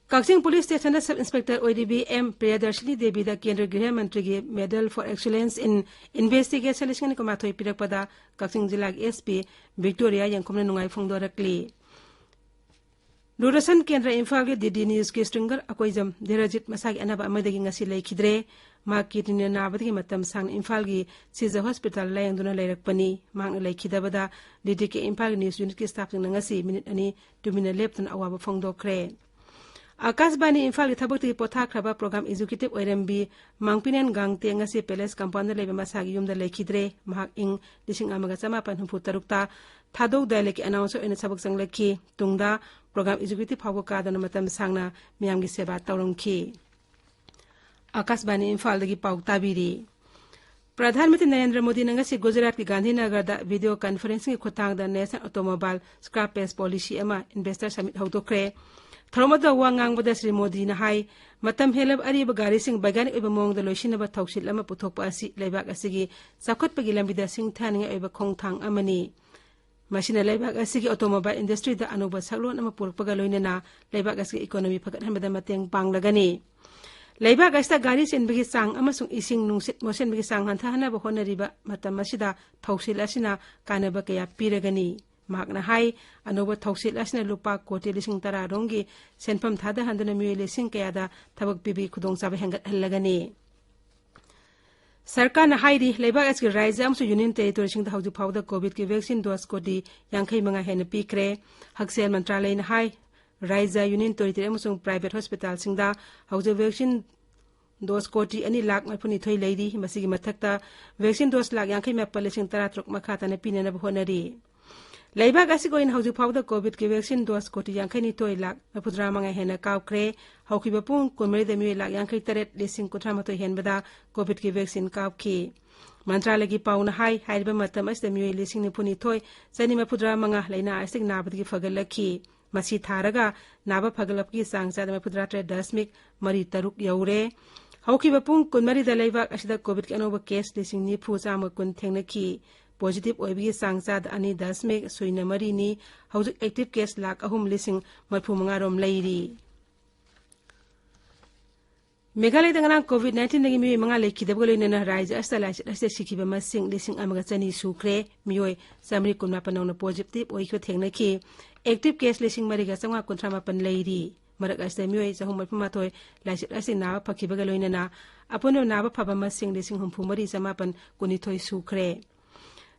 ꯀꯛꯆꯤꯡ ꯄꯨꯂꯤꯁ ꯁ꯭ꯇꯦꯁꯟꯗ ꯁꯕ ꯏꯟꯁꯄꯦꯛꯇꯔ ꯑꯣꯏꯔꯤꯕꯤ ꯑꯦꯝ ꯄ꯭ꯔꯤꯌꯗꯔꯁꯤꯅꯤ ꯗꯦꯕꯤꯗ ꯀꯦꯟꯗ꯭ꯔ ꯒ꯭ꯔꯤꯍ ꯃꯟꯇ꯭ꯔꯤꯒꯤ Medal for Excellence in Investigation ꯂꯤꯁꯤꯡ ꯑꯅꯤ ꯀꯨꯟꯃꯥꯊꯣꯏ ꯄꯤꯔꯛꯄꯗ ꯀꯛꯆꯤꯡ ꯖꯤꯂꯥꯒꯤ ꯑꯦꯁ ꯄꯤ ꯕꯤꯛꯇꯣꯔꯤꯌꯥ ꯌꯦꯡꯈꯨꯝꯅ ꯅꯨꯡꯉꯥꯏ ꯐꯣꯡꯗꯣꯔꯛꯂꯤ꯫ ꯗꯨꯔꯗꯔꯁꯟ ꯀꯦꯟꯗ꯭ꯔ ꯏꯝꯐꯥꯜꯒꯤ ꯗꯤ ꯗꯤ ꯅ꯭ꯌꯨꯁꯀꯤ ꯁ꯭ꯇ꯭ꯔꯤꯡꯒꯔ ꯑꯀꯣꯏꯖꯝ ꯙꯤꯔꯖꯤꯠ ꯃꯁꯥꯒꯤ ꯑꯅꯥꯕ ꯑꯃꯗꯒꯤ ꯉꯁꯤ ꯂꯩꯈꯤꯗ꯭ꯔꯦ꯫ ꯃꯍꯥꯛ ꯀꯤꯗꯅꯤꯅ ꯅꯥꯕꯗꯒꯤ ꯃꯇꯝ ꯁꯥꯡꯅ ꯏꯝꯐꯥꯜꯒꯤ ꯁꯤꯖ ꯍꯣꯁꯄꯤꯇꯥꯜ ꯂꯥꯌꯦꯡꯗꯨꯅ ꯂꯩꯔꯛꯄꯅꯤ꯫ ꯃꯍꯥꯛꯅ ꯂꯩꯈꯤꯗꯕꯗ ꯗꯤ ꯗꯤ ꯀꯦ ꯏꯝꯐꯥꯜꯒꯤ ꯅ꯭ꯌꯨꯁ ꯌꯨꯅꯤꯠꯀꯤ ꯁ꯭ꯇꯥꯐꯁꯤꯡꯅ ꯉꯁꯤ ꯃꯤꯅꯤꯠ ꯑꯅꯤ ꯇꯨꯃꯤꯟꯅ ꯂꯦꯞꯇꯨꯅ ꯑꯋꯥꯕ ꯐꯣꯡꯗꯣꯛꯈ꯭ꯔꯦ꯫ ꯑꯥꯀꯥꯁꯕꯥꯅꯤ ꯏꯝꯐꯥꯜꯒꯤ ꯊꯕꯛꯇꯒꯤ ꯄꯣꯊꯥꯈ꯭ꯔꯕ ꯄ꯭ꯔꯣꯒ꯭ꯔꯥꯝ ꯑꯦꯛꯖꯤꯀ꯭ꯌꯨꯇꯤꯚ ꯑꯣꯏꯔꯝꯕꯤ ꯃꯥꯡꯄꯤꯅꯦꯟ ꯒꯥꯡꯇꯦ ꯉꯁꯤ ꯄꯦꯂꯦꯁ ꯀꯝꯄꯥꯎꯟꯗ ꯂꯩꯕ ꯃꯁꯥꯒꯤ ꯌꯨꯝꯗ ꯂꯩꯈꯤꯗ꯭ꯔꯦ꯫ ꯃꯍꯥꯛ ꯏꯪ ꯂꯤꯁꯤꯡ ꯑꯃꯒ ꯆꯃꯥꯄꯟ ꯍꯨꯝꯐꯨ ꯇꯔꯨꯛꯇ ꯊꯥꯗꯧ ꯗꯥꯏꯂꯦꯛꯀꯤ ꯑꯅꯥꯎꯟꯁꯔ ꯑꯣꯏꯅ ꯊꯕꯛ ꯆꯪꯂꯛꯈꯤ꯫ ꯇꯨꯡꯗ ꯄ꯭ꯔꯣꯒ꯭ꯔꯥꯝ ꯑꯦꯛꯖꯤꯀ꯭ꯌꯨꯇꯤꯚ ꯐꯥꯎꯕ ꯀꯥꯗꯨꯅ ꯃꯇꯝ ꯁꯥꯡꯅ ꯃꯤꯌꯥꯝꯒꯤ ꯁꯦꯕꯥ ꯇꯧꯔꯝꯈꯤ꯫ ꯑꯥꯀꯥꯁꯕꯥꯅꯤ ꯏꯝꯐꯥꯜꯗꯒꯤ ꯄꯥꯎ ꯇꯥꯕꯤꯔꯤ꯫ ꯄ꯭ꯔꯙꯥꯟ ꯃꯟꯇ꯭ꯔꯤ ꯅꯔꯦꯟꯗ꯭ꯔ ꯃꯣꯗꯤꯅ ꯉꯁꯤ ꯒꯨꯖꯔꯥꯠꯀꯤ ꯒꯥꯟꯙꯤꯅꯒꯔꯗ ꯚꯤꯗꯤꯑꯣ ꯀꯟꯐꯔꯦꯟꯁꯤꯡꯒꯤ ꯈꯨꯠꯊꯥꯡꯗ National Automobile Scrap Pest Policy ꯑꯃ Investor Summit ꯍꯧꯗꯣꯛꯈ꯭ꯔꯦ꯫ ꯊꯧꯔꯝ ꯑꯗꯨꯗ ꯋꯥ ꯉꯥꯡꯕꯗ ꯁ꯭ꯔꯤ ꯃꯣꯗꯤꯅ ꯍꯥꯏ, ꯃꯇꯝ ꯍꯦꯜꯂꯕ ꯑꯔꯤꯕ ꯒꯥꯔꯤꯁꯤꯡ ꯕꯩꯒꯥꯅꯤꯛ ꯑꯣꯏꯕ ꯃꯑꯣꯡꯗ ꯂꯣꯏꯁꯤꯟꯅꯕ ꯊꯧꯁꯤꯜ ꯑꯃ ꯄꯨꯊꯣꯛꯄ ꯑꯁꯤ ꯂꯩꯕꯥꯛ ꯑꯁꯤꯒꯤ ꯆꯥꯎꯈꯠꯄꯒꯤ ꯂꯝꯕꯤꯗ ꯁꯤꯡꯊꯥꯅꯤꯡꯉꯥꯏ ꯑꯣꯏꯕ ꯈꯣꯡꯊꯥꯡ ꯑꯃꯅꯤ꯫ ꯃꯁꯤꯅ ꯂꯩꯕꯥꯛ ꯑꯁꯤꯒꯤ ꯑꯣꯇꯣꯃꯣꯕꯥꯏꯜ ꯏꯟꯗꯁꯇ꯭ꯔꯤꯗ ꯑꯅꯧꯕ ꯁꯛꯂꯣꯟ ꯑꯃ ꯄꯨꯔꯛꯄꯒ ꯂꯣꯏꯅꯅ ꯂꯩꯕꯥꯛ ꯑꯁꯤꯒꯤ ꯏꯀꯣꯅꯣꯃꯤ ꯐꯒꯠꯍꯟꯕꯗ ꯃꯇꯦꯡ ꯄꯥꯡꯂꯒꯅꯤ꯫ ꯂꯩꯕꯥꯛ ꯑꯁꯤꯗ ꯒꯥꯔꯤ ꯆꯦꯟꯕꯒꯤ ꯆꯥꯡ ꯑꯃꯁꯨꯡ ꯏꯁꯤꯡ ꯅꯨꯡꯁꯤꯠ ꯃꯣꯠꯁꯤꯟꯕꯒꯤ ꯆꯥꯡ ꯍꯟꯊꯍꯟꯅꯕ ꯍꯣꯠꯅꯔꯤꯕ ꯃꯇꯝ ꯑꯁꯤꯗ ꯊꯧꯁꯤꯜ ꯑꯁꯤꯅ ꯀꯥꯟꯅꯕ ꯀꯌꯥ ꯄꯤꯔꯒꯅꯤ꯫ ꯃꯍꯥꯛꯅ ꯍꯥꯏ, ꯑꯅꯧꯕ ꯊꯧꯁꯤꯜ ꯑꯁꯤꯅ ꯂꯨꯄꯥ ꯀꯣꯇꯤ ꯂꯤꯁꯤꯡ ꯇꯔꯥ ꯔꯣꯝꯒꯤ ꯁꯦꯟꯐꯝ ꯊꯥꯗꯍꯟꯗꯨꯅ ꯃꯤꯑꯣꯏ ꯂꯤꯁꯤꯡ ꯀꯌꯥꯗ ꯊꯕꯛ ꯄꯤꯕꯒꯤ ꯈꯨꯗꯣꯡꯆꯥꯕ ꯍꯦꯟꯒꯠꯍꯜꯂꯒꯅꯤ꯫ ꯁꯔꯀꯥꯔꯅ ꯍꯥꯏꯔꯤ, ꯂꯩꯕꯥꯛ ꯑꯁꯤꯒꯤ ꯔꯥꯖ꯭ꯌ ꯑꯃꯁꯨꯡ ꯌꯨꯅꯤꯌꯟ ꯇꯦꯔꯤꯇꯣꯔꯤꯁꯤꯡꯗ ꯍꯧꯖꯤꯛ ꯐꯥꯎꯕꯗ ꯀꯣꯚꯤꯗꯀꯤ ꯚꯦꯛꯁꯤꯟ ꯗꯣꯁ ꯀꯣꯇꯤ ꯌꯥꯡꯈꯩ ꯃꯉꯥ ꯍꯦꯟꯅ ꯄꯤꯈ꯭ꯔꯦ꯫ ꯍꯛꯁꯦꯜ ꯃꯟꯇ꯭ꯔꯥꯂꯌꯅ ꯍꯥꯏ, ꯔꯥꯖ꯭ꯌ, ꯌꯨꯅꯤꯌꯟ ꯇꯦꯔꯤꯇꯣꯔꯤ ꯑꯃꯁꯨꯡ ꯄ꯭ꯔꯥꯏꯚꯦꯠ ꯍꯣꯁꯄꯤꯇꯥꯜꯁꯤꯡꯗ ꯍꯧꯖꯤꯛ ꯚꯦꯛꯁꯤꯟ ꯗꯣꯁ ꯀꯣꯇꯤ ꯑꯅꯤ ꯂꯥꯈ ꯃꯔꯤꯐꯨꯅꯤꯊꯣꯏ ꯂꯩꯔꯤ꯫ ꯃꯁꯤꯒꯤ ꯃꯊꯛꯇ ꯚꯦꯛꯁꯤꯟ ꯗꯣꯁ ꯂꯥꯈ ꯌꯥꯡꯈꯩ ꯃꯥꯄꯜ ꯂꯤꯁꯤꯡ ꯇꯔꯥꯇꯔꯨꯛ ꯃꯈꯥ ꯇꯥꯅ ꯄꯤꯅꯅꯕ ꯍꯣꯠꯅꯔꯤ꯫ ꯂꯩꯕꯥꯛ ꯑꯁꯤꯒꯤ ꯑꯣꯏꯅ ꯍꯧꯖꯤꯛ ꯐꯥꯎꯕꯗ ꯀꯣꯚꯤꯗꯀꯤ ꯚꯦꯛꯁꯤꯟ ꯗꯣꯁ ꯀꯣꯇꯤ ꯌꯥꯡꯈꯩꯅꯤꯊꯣꯏ ꯂꯥꯈ ꯃꯔꯤꯐꯨꯇꯔꯥ ꯃꯉꯥ ꯍꯦꯟꯅ ꯀꯥꯞꯈ꯭ꯔꯦ꯫ ꯍꯧꯈꯤꯕ ꯄꯨꯡ ꯀꯨꯟꯃꯔꯤꯗ ꯃꯤꯑꯣꯏ ꯂꯥꯈ ꯌꯥꯡꯈꯩ ꯇꯔꯦꯠ ꯂꯤꯁꯤꯡ ꯀꯨꯟꯊ꯭ꯔꯥ ꯃꯥꯊꯣꯏ ꯍꯦꯟꯕꯗ ꯀꯣꯚꯤꯗꯀꯤ ꯚꯦꯛꯁꯤꯟ ꯀꯥꯞꯈꯤ꯫ ꯃꯟꯇ꯭ꯔꯥꯂꯌꯒꯤ ꯄꯥꯎꯅ ꯍꯥꯏ, ꯍꯥꯏꯔꯤꯕ ꯃꯇꯝ ꯑꯁꯤꯗ ꯃꯤꯑꯣꯏ ꯂꯤꯁꯤꯡ ꯅꯤꯐꯨꯅꯤꯊꯣꯏ ꯆꯅꯤ ꯃꯔꯤꯐꯨꯇꯔꯥ ꯃꯉꯥ ꯂꯥꯏꯅꯥ ꯑꯁꯤꯗꯒꯤ ꯅꯥꯕꯗꯒꯤ ꯐꯒꯠꯂꯛꯈꯤ꯫ ꯃꯁꯤ ꯊꯥꯔꯒ ꯅꯥꯕ ꯐꯒꯠꯂꯛꯄꯒꯤ ꯆꯥꯡ ꯆꯥꯗ ꯃꯔꯤꯐꯨꯇꯔꯥ ꯇꯔꯦꯠ ꯗꯁꯃꯤꯛ ꯃꯔꯤ ꯇꯔꯨꯛ ꯌꯧꯔꯦ꯫ ꯍꯧꯈꯤꯕ ꯄꯨꯡ ꯀꯨꯟꯃꯔꯤꯗ ꯂꯩꯕꯥꯛ ꯑꯁꯤꯗ ꯀꯣꯚꯤꯗꯀꯤ ꯑꯅꯧꯕ ꯀꯦꯁ ꯂꯤꯁꯤꯡ ꯅꯤꯐꯨ ꯆꯥꯝꯃ ꯀꯨꯟ ꯊꯦꯡꯅꯈꯤ꯫ ꯄꯣꯖꯤꯇꯤꯚ ꯑꯣꯏꯕꯒꯤ ꯆꯥꯡ ꯆꯥꯗ ꯑꯅꯤ ꯗꯁꯃꯤꯛ ꯁꯨꯏꯅ ꯃꯔꯤꯅꯤ꯫ ꯍꯧꯖꯤꯛ ꯑꯦꯛꯇꯤꯚ ꯀꯦꯁ ꯂꯥꯈ ꯑꯍꯨꯝ ꯂꯤꯁꯤꯡ ꯃꯔꯤꯐꯨ ꯃꯉꯥ ꯔꯣꯝ ꯂꯩꯔꯤ꯫ ꯃꯦꯘꯥꯂꯌꯗ ꯉꯔꯥꯡ ꯀꯣꯚꯤꯗ ꯅꯥꯏꯟꯇꯤꯟꯗꯒꯤ ꯃꯤꯑꯣꯏ ꯃꯉꯥ ꯂꯩꯈꯤꯗꯕꯒ ꯂꯣꯏꯅꯅ ꯔꯥꯖ꯭ꯌ ꯑꯁꯤꯗ ꯂꯥꯏꯆꯠ ꯑꯁꯤꯗ ꯁꯤꯈꯤꯕ ꯃꯁꯤꯡ ꯂꯤꯁꯤꯡ ꯑꯃꯒ ꯆꯅꯤ ꯁꯨꯈ꯭ꯔꯦ꯫ ꯃꯤꯑꯣꯏ ꯆꯥꯃꯔꯤ ꯀꯨꯟꯃꯥꯄꯟ ꯅꯧꯅ ꯄꯣꯖꯤꯇꯤꯚ ꯑꯣꯏꯈꯤꯕ ꯊꯦꯡꯅꯈꯤ꯫ ꯑꯦꯛꯇꯤꯚ ꯀꯦꯁ ꯂꯤꯁꯤꯡ ꯃꯔꯤꯒ ꯆꯥꯝꯃꯉꯥ ꯀꯨꯟꯊ꯭ꯔꯥ ꯃꯥꯄꯟ ꯂꯩꯔꯤ꯫ ꯃꯔꯛ ꯑꯁꯤꯗ ꯃꯤꯑꯣꯏ ꯆꯍꯨꯝ ꯃꯔꯤꯐꯨ ꯃꯥꯊꯣꯏ ꯂꯥꯏꯆꯠ ꯑꯁꯤ ꯅꯥꯕ ꯐꯈꯤꯕꯒ ꯂꯣꯏꯅꯅ ꯑꯄꯨꯟꯕ ꯅꯥꯕ ꯐꯕ ꯃꯁꯤꯡ ꯂꯤꯁꯤꯡ ꯍꯨꯝꯐꯨ ꯃꯔꯤ ꯆꯥꯃꯥꯄꯟ ꯀꯨꯟꯅꯤꯊꯣꯏ ꯁꯨꯈ꯭ꯔꯦ꯫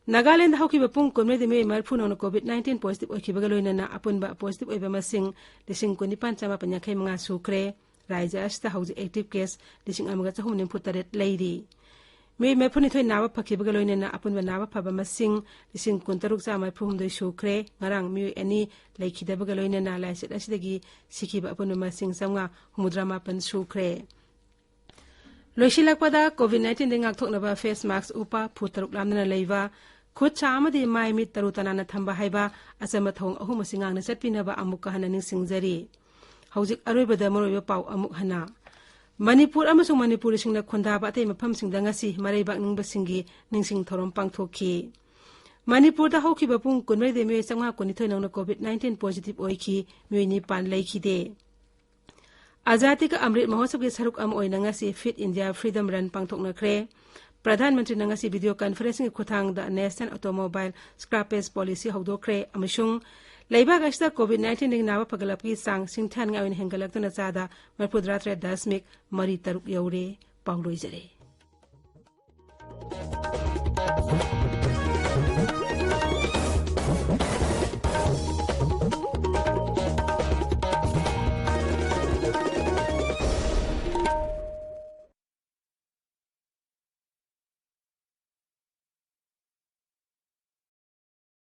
ꯅꯥꯒꯥꯂꯦꯟꯗ ꯍꯧꯈꯤꯕ ꯄꯨꯡ ꯀꯨꯟꯃꯔꯤꯗ ꯃꯤꯑꯣꯏ ꯃꯔꯤꯐꯨ ꯅꯧꯅ ꯀꯣꯚꯤꯗ ꯅꯥꯏꯟꯇꯤꯟ ꯄꯣꯖꯤꯇꯤꯚ ꯑꯣꯏꯈꯤꯕꯒ ꯂꯣꯏꯅꯅ ꯑꯄꯨꯟꯕ ꯄꯣꯖꯤꯇꯤꯚ ꯑꯣꯏꯕ ꯃꯁꯤꯡ ꯂꯤꯁꯤꯡ ꯀꯨꯟꯅꯤꯄꯥꯟ ꯆꯥꯃꯥꯄꯟ ꯌꯥꯡꯈꯩ ꯃꯉꯥ ꯁꯨꯈ꯭ꯔꯦ꯫ ꯔꯥꯖ꯭ꯌ ꯑꯁꯤꯗ ꯍꯧꯖꯤꯛ ꯑꯦꯛꯇꯤꯚ ꯀꯦꯁ ꯂꯤꯁꯤꯡ ꯑꯃꯒ ꯆꯍꯨꯝ ꯅꯤꯐꯨ ꯇꯔꯦꯠ ꯂꯩꯔꯤ꯫ ꯃꯤꯑꯣꯏ ꯃꯔꯤꯐꯨꯅꯤꯊꯣꯏ ꯅꯥꯕ ꯐꯈꯤꯕꯒ ꯂꯣꯏꯅꯅ ꯑꯄꯨꯟꯕ ꯅꯥꯕ ꯐꯕ ꯃꯁꯤꯡ ꯂꯤꯁꯤꯡ ꯀꯨꯟꯇꯔꯨꯛ ꯆꯥꯝꯃ ꯃꯔꯤꯐꯨ ꯍꯨꯝꯗꯣꯏ ꯁꯨꯈ꯭ꯔꯦ꯫ ꯉꯔꯥꯡ ꯃꯤꯑꯣꯏ ꯑꯅꯤ ꯂꯩꯈꯤꯗꯕꯒ ꯂꯣꯏꯅꯅ ꯂꯥꯏꯆꯠ ꯑꯁꯤꯗꯒꯤ ꯁꯤꯈꯤꯕ ꯑꯄꯨꯟꯕ ꯃꯁꯤꯡ ꯆꯥꯝꯃꯉꯥ ꯍꯨꯝꯐꯨꯇꯔꯥ ꯃꯥꯄꯟ ꯁꯨꯈ꯭ꯔꯦ꯫ ꯂꯣꯏꯁꯤꯜꯂꯛꯄꯗ ꯀꯣꯚꯤꯗ ꯅꯥꯏꯟꯇꯤꯟꯗꯒꯤ ꯉꯥꯛꯊꯣꯛꯅꯕ ꯐꯦꯁ ꯃꯥꯛꯁ ꯎꯞꯄ, ꯐꯨꯠ ꯇꯔꯨꯛ ꯂꯥꯞꯅꯅ ꯂꯩꯕ, ꯈꯨꯠ ꯁꯥ ꯑꯃꯗꯤ ꯃꯥꯏ ꯃꯤꯠ ꯇꯔꯨ ꯇꯅꯥꯟꯅ ꯊꯝꯕ ꯍꯥꯏꯕ ꯑꯆꯝꯕ ꯊꯧꯑꯣꯡ ꯑꯍꯨꯝ ꯑꯁꯤ ꯉꯥꯛꯅ ꯆꯠꯄꯤꯅꯕ ꯑꯃꯨꯛꯀ ꯍꯟꯅ ꯅꯤꯡꯁꯤꯡꯖꯔꯤ꯫ ꯍꯧꯖꯤꯛ ꯑꯔꯣꯏꯕꯗ ꯃꯔꯨꯑꯣꯏꯕ ꯄꯥꯎ ꯑꯃꯨꯛ ꯍꯟꯅ꯫ ꯃꯅꯤꯄꯨꯔ ꯑꯃꯁꯨꯡ ꯃꯅꯤꯄꯨꯔꯤꯁꯤꯡꯅ ꯈꯨꯟꯗꯥꯕ ꯑꯇꯩ ꯃꯐꯝꯁꯤꯡꯗ ꯉꯁꯤ ꯃꯔꯩꯕꯥꯛ ꯅꯤꯡꯕꯁꯤꯡꯒꯤ ꯅꯤꯡꯁꯤꯡ ꯊꯧꯔꯝ ꯄꯥꯡꯊꯣꯛꯈꯤ꯫ ꯃꯅꯤꯄꯨꯔꯗ ꯍꯧꯈꯤꯕ ꯄꯨꯡ ꯀꯨꯟꯃꯔꯤꯗ ꯃꯤꯑꯣꯏ ꯆꯥꯝꯃꯉꯥ ꯀꯨꯟꯅꯤꯊꯣꯏ ꯅꯧꯅ ꯀꯣꯚꯤꯗ ꯅꯥꯏꯟꯇꯤꯟ ꯄꯣꯖꯤꯇꯤꯚ ꯑꯣꯏꯈꯤ, ꯃꯤꯑꯣꯏ ꯅꯤꯄꯥꯟ ꯂꯩꯈꯤꯗꯦ꯫ ꯑꯖꯥꯗꯤ ꯀꯥ ꯑꯃ꯭ꯔꯤꯠ ꯃꯍꯣꯠꯁꯕꯒꯤ ꯁꯔꯨꯛ ꯑꯃ ꯑꯣꯏꯅ ꯉꯁꯤ ꯐꯤꯠ ꯏꯟꯗꯤꯌꯥ ꯐ꯭ꯔꯤꯗꯝ ꯔꯟ ꯄꯥꯡꯊꯣꯛꯅꯈ꯭ꯔꯦ꯫ ꯄ꯭ꯔꯙꯥꯟ ꯃꯟꯇ꯭ꯔꯤꯅ ꯉꯁꯤ ꯚꯤꯗꯤꯑꯣ ꯀꯟꯐꯔꯦꯟꯁꯤꯡꯒꯤ ꯈꯨꯠꯊꯥꯡꯗ ꯅꯦꯁꯅꯦꯜ ꯑꯣꯇꯣꯃꯣꯕꯥꯏꯜ ꯁ꯭ꯀ꯭ꯔꯥꯄꯦꯖ ꯄꯣꯂꯤꯁꯤ ꯍꯧꯗꯣꯛꯈ꯭ꯔꯦ ꯑꯃꯁꯨꯡ ꯂꯩꯕꯥꯛ ꯑꯁꯤꯗ ꯀꯣꯚꯤꯗ ꯅꯥꯏꯟꯇꯤꯟꯗꯒꯤ ꯅꯥꯕ ꯐꯒꯠꯂꯛꯄꯒꯤ ꯆꯥꯡ ꯁꯤꯡꯊꯥꯅꯤꯡꯉꯥꯏ ꯑꯣꯏꯅ ꯍꯦꯟꯒꯠꯂꯛꯇꯨꯅ ꯆꯥꯗ ꯃꯔꯤꯐꯨꯇꯔꯥ ꯇꯔꯦꯠ ꯗꯁꯃꯤꯛ ꯃꯔꯤ ꯇꯔꯨꯛ ꯌꯧꯔꯦ꯫ ꯄꯥꯎ ꯂꯣꯏꯖꯔꯦ꯫